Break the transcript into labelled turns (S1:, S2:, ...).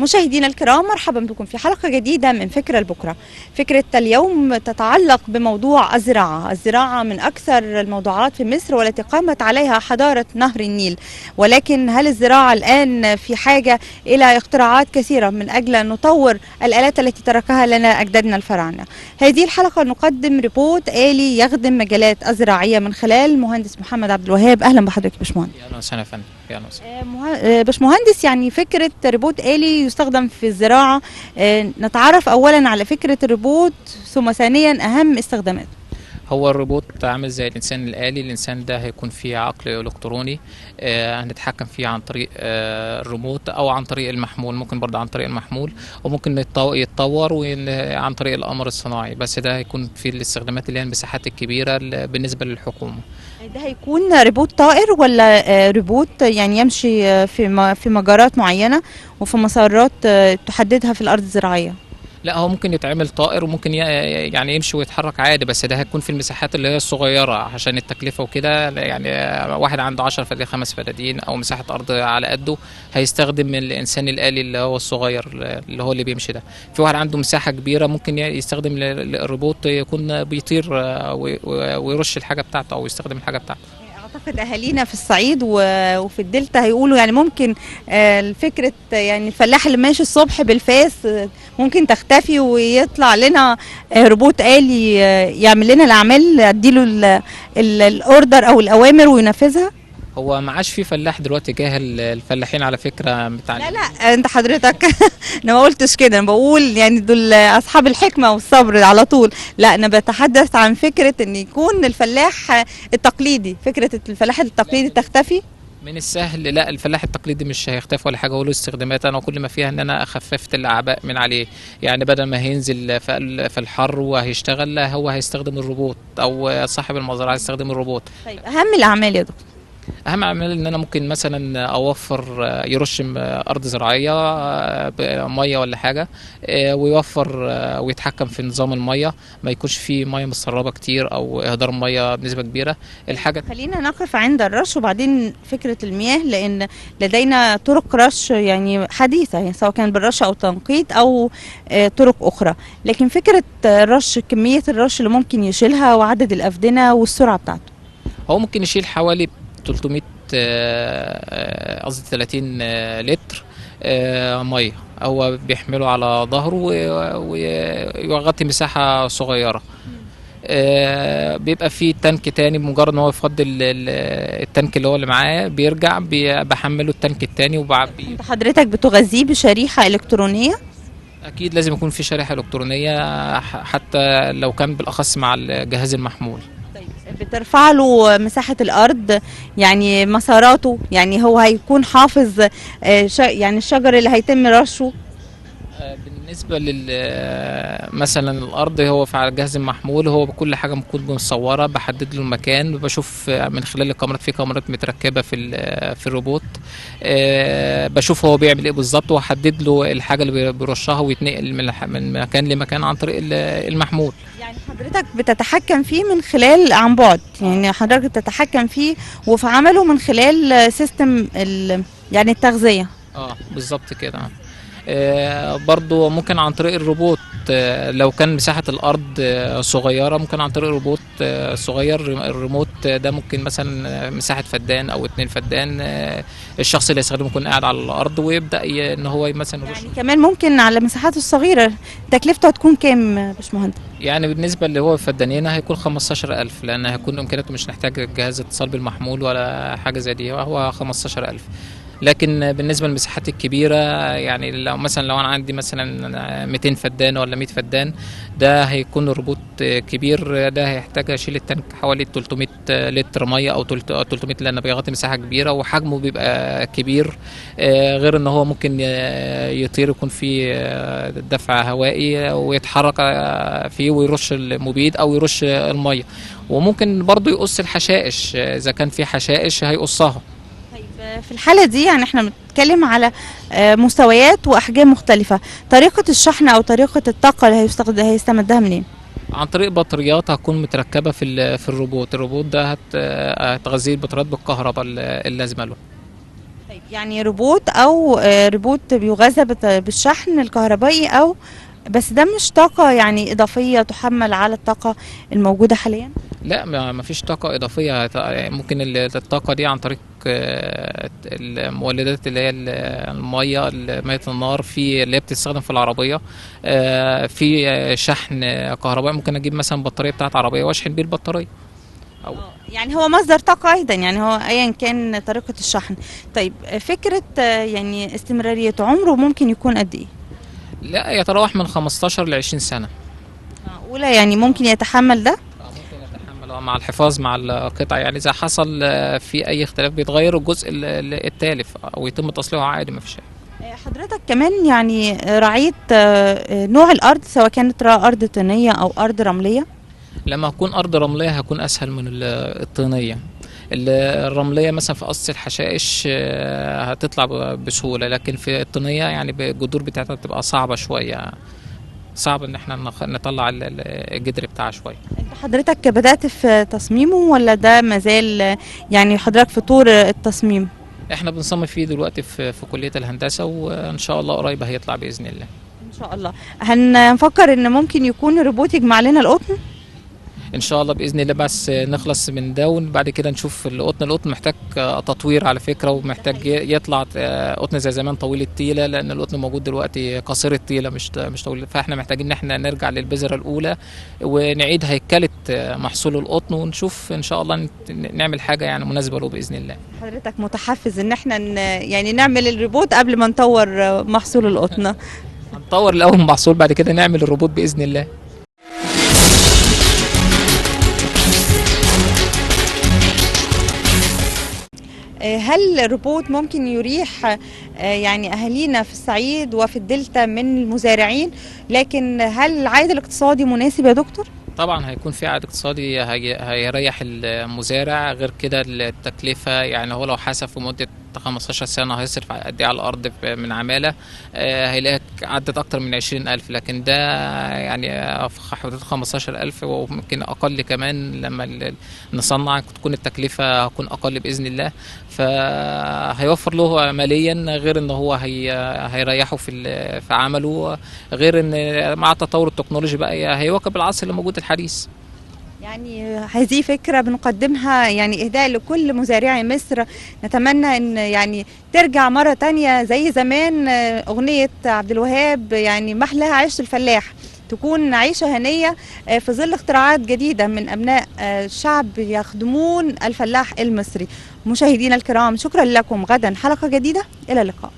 S1: مشاهدينا الكرام، مرحبا بكم في حلقة جديدة من فكرة لبكرة. فكرة اليوم تتعلق بموضوع الزراعة. الزراعة من أكثر الموضوعات في مصر والتي قامت عليها حضارة نهر النيل، ولكن هل الزراعة الآن في حاجة إلى اختراعات كثيرة من أجل أن نطور الآلات التي تركها لنا أجدادنا الفراعنة؟ هذه الحلقة نقدم روبوت آلي يخدم مجالات الزراعية من خلال المهندس محمد عبد الوهاب. أهلا بحضرتك يا باشمهندس.
S2: يا اهلا وسهلا يا فندم، يا اهلا وسهلا.
S1: باشمهندس، يعني فكرة روبوت آلي يستخدم في الزراعة، نتعرف أولا على فكرة الروبوت ثم ثانيا أهم استخداماته.
S2: هو الروبوت عامل زي الانسان الآلي. الانسان ده هيكون فيه عقل الكتروني، هنتحكم فيه عن طريق الريموت او عن طريق المحمول، ممكن برضه عن طريق المحمول، وممكن يتطور عن طريق القمر الصناعي. بس ده هيكون في الاستخدامات اللي هي المساحات الكبيرة بالنسبة للحكومة.
S1: ده هيكون روبوت طائر ولا روبوت يعني يمشي في مجارات معينة وفي مسارات تحددها في الأرض الزراعية؟
S2: لا، هو ممكن يتعمل طائر وممكن يعني يمشي ويتحرك عادي، بس ده هيكون في المساحات اللي هي الصغيرة عشان التكلفة وكده. يعني واحد عنده 10 فدادين، 5 فدادين، أو مساحة أرض على قده، هيستخدم الإنسان الآلي اللي هو الصغير اللي هو اللي بيمشي ده. في واحد عنده مساحة كبيرة ممكن يستخدم الروبوت يكون بيطير ويرش الحاجة بتاعته أو يستخدم الحاجة بتاعته.
S1: اعتقد اهالينا في الصعيد وفي الدلتا هيقولوا يعني ممكن الفكرة يعني الفلاح اللي ماشي الصبح بالفاس ممكن تختفي ويطلع لنا روبوت آلي يعمل لنا الاعمال، اديله ال order او الاوامر وينفذها.
S2: هو ما عادش في فلاح دلوقتي جاهل، الفلاحين على فكرة متعلمين.
S1: لا لا، انت حضرتك انا ما قلتش كده، انا بقول يعني دول اصحاب الحكمة والصبر على طول. لا، انا بتحدث عن فكرة ان يكون الفلاح التقليدي، فكرة الفلاح التقليدي تختفي.
S2: من السهل، لا، الفلاح التقليدي مش هيختفي ولا حاجه، هو له استخدامات. انا كل ما فيها ان انا خففت الاعباء من عليه، يعني بدل ما هينزل في الحر وهيشتغل، لا، هو هيستخدم الروبوت او صاحب المزرعة هيستخدم الروبوت.
S1: طيب، اهم الاعمال يا دكتور؟
S2: اهم اعمال ان انا ممكن مثلا اوفر يرش ارض زراعية بميه ولا حاجه، ويوفر ويتحكم في نظام الميه، ما يكونش فيه مية متسربه كتير او اهدار مية بنسبة كبيرة. الحاجة
S1: خلينا نقف عند الرش وبعدين فكرة المياه، لان لدينا طرق رش يعني حديثه، يعني سواء كان بالرش او تنقيط او طرق اخرى، لكن فكرة الرش، كمية الرش اللي ممكن يشيلها وعدد الافدنه والسرعة بتاعته.
S2: هو ممكن يشيل حوالي 300، قصدي 30 لتر مية. هو بيحمله على ظهره ويغطي مساحة صغيره. بيبقى فيه tank تاني، بمجرد ان هو يفضي ال tank اللي هو اللي معاه بيرجع بحمله ال tank التاني وبعبيه.
S1: انت حضرتك بتغذيه بشريحه الكترونية؟
S2: اكيد لازم يكون في شريحة الكترونيه، حتى لو كان بالاخص مع الجهاز المحمول.
S1: بترفع له مساحة الأرض، يعني مساراته، يعني هو هيكون حافظ يعني الشجر اللي هيتم رشه؟
S2: بالنسبة لل مثلا الأرض، هو في على الجهاز المحمول هو بكل حاجة بتكون مصورة، بحدد له المكان، بشوف من خلال الكاميرات، في كاميرات متركبة في الروبوت، بشوف هو بيعمل ايه بالظبط واحدد له الحاجة اللي بيرشها ويتنقل من مكان لمكان عن طريق المحمول.
S1: يعني حضرتك بتتحكم فيه من خلال عن بعد، يعني حضرتك بتتحكم فيه وفي عمله من خلال system يعني التغذية.
S2: اه، بالظبط كده. برضو ممكن عن طريق الروبوت، لو كان مساحة الأرض صغيرة، ممكن عن طريق روبوت صغير، الريموت ده ممكن مثلا مساحة فدان أو 2 فدان، الشخص اللي يستخدمه يكون قاعد على الأرض ويبدأ إن هو مثلا يرش.
S1: يعني كمان ممكن على المساحات الصغيرة. تكلفته هتكون كام يا باشمهندس؟
S2: يعني بالنسبة اللي هو فدانين هيكون 15,000، لأن هيكون إمكانياته مش نحتاج جهاز اتصال بالمحمول ولا حاجة زي دي، هو 15,000. لكن بالنسبة للمساحات الكبيرة، يعني لو مثلا لو أنا عندي مثلا 200 فدان ولا 100 فدان، ده هيكون الروبوت كبير، ده هيحتاج أشيل ال tank حوالي 300 لتر مية أو 300، لأن بيغطي مساحة كبيرة وحجمه بيبقى كبير، غير إن هو ممكن يطير، يكون فيه دفع هوائي ويتحرك فيه ويرش المبيد أو يرش المية، وممكن برضه يقص الحشائش، إذا كان في حشائش هيقصها.
S1: طيب، في الحالة دي يعني احنا بنتكلم على مستويات وأحجام مختلفة، طريقة الشحن أو طريقة الطاقة اللي هيستمدها منين؟
S2: عن طريق بطاريات هتكون متركبة في الروبوت. الروبوت ده هتغذيه البطاريات بالكهرباء اللازمة له.
S1: طيب يعني روبوت او روبوت بيغذى بالشحن الكهربائي، او بس ده مش طاقة يعني إضافية تحمل على الطاقة الموجودة حاليا؟
S2: لا، ما فيش طاقة إضافية. ممكن الطاقة دي عن طريق المولدات اللي هي المية، مية النار، في اللي هي بتستخدم في العربية، في شحن كهربائي. ممكن أجيب مثلا بطارية بتاعت عربية وأشحن بيه البطارية. أو
S1: يعني هو مصدر طاقة أيضا، يعني هو أيا كان طريقة الشحن. طيب فكرة يعني استمرارية عمره ممكن يكون قد إيه؟
S2: لا، يتراوح من 15 ل 20 سنة.
S1: معقولة يعني ممكن يتحمل ده؟
S2: ممكن يتحمل مع الحفاظ مع القطع، يعني إذا حصل في أي اختلاف بيتغير الجزء التالف أو يتم تصليحه عادي، ما فيش حاجة.
S1: حضرتك كمان يعني رعيت نوع الأرض، سواء كانت أرض طينية أو أرض رملية؟
S2: لما هكون أرض رملية هكون أسهل من الطينية. الرملية مثلا في قص الحشائش هتطلع بسهولة، لكن في الطينية يعني الجذور بتاعتها بتبقى صعبة شوية، صعب ان احنا نطلع الجدر بتاعها شوية.
S1: انت حضرتك بدأت في تصميمه ولا ده مازال يعني حضرتك في طور التصميم؟
S2: احنا بنصمم فيه دلوقتي في كلية الهندسة، وان شاء الله قريب هيطلع بإذن الله.
S1: ان شاء الله. هنفكر ان ممكن يكون روبوت يجمع لنا القطن؟
S2: ان شاء الله باذن الله، بس نخلص من ده وبعد كده نشوف القطن. القطن محتاج تطوير على فكرة، ومحتاج يطلع قطن زي زمان طويل التيله، لان القطن موجود دلوقتي قصير التيله مش طويل. فاحنا محتاجين ان احنا نرجع للبذره الاولى ونعيد هيكله محصول القطن، ونشوف ان شاء الله نعمل حاجة يعني مناسبة له باذن الله.
S1: حضرتك متحفز ان احنا يعني نعمل الروبوت قبل ما نطور محصول القطن؟
S2: هنطور الاول المحصول، بعد كده نعمل الروبوت باذن الله.
S1: هل الروبوت ممكن يريح يعني أهالينا في الصعيد وفي الدلتا من المزارعين؟ لكن هل العائد الاقتصادي مناسب يا دكتور؟
S2: طبعا هيكون في عائد اقتصادي هيريح المزارع. غير كده التكلفة، يعني هو لو حسب في مدة 15 سنة هيصرف قد ايه على الأرض من عمالة، هيلاقي عدت أكتر من 20,000، لكن ده يعني في حدود 15,000 وممكن أقل كمان. لما نصنع تكون التكلفة هتكون أقل بإذن الله، فهيوفر له ماليا، غير إن هو هيريحه في عمله، غير إن مع التطور التكنولوجي بقى هيواكب العصر اللي موجود الحديث.
S1: يعني هذه فكرة بنقدمها يعني إهداء لكل مزارعي مصر. نتمنى أن يعني ترجع مرة تانية زي زمان أغنية عبد الوهاب، يعني محلها عيش الفلاح، تكون عيشة هنية في ظل اختراعات جديدة من أبناء الشعب يخدمون الفلاح المصري. مشاهدينا الكرام، شكرا لكم. غدا حلقة جديدة، إلى اللقاء.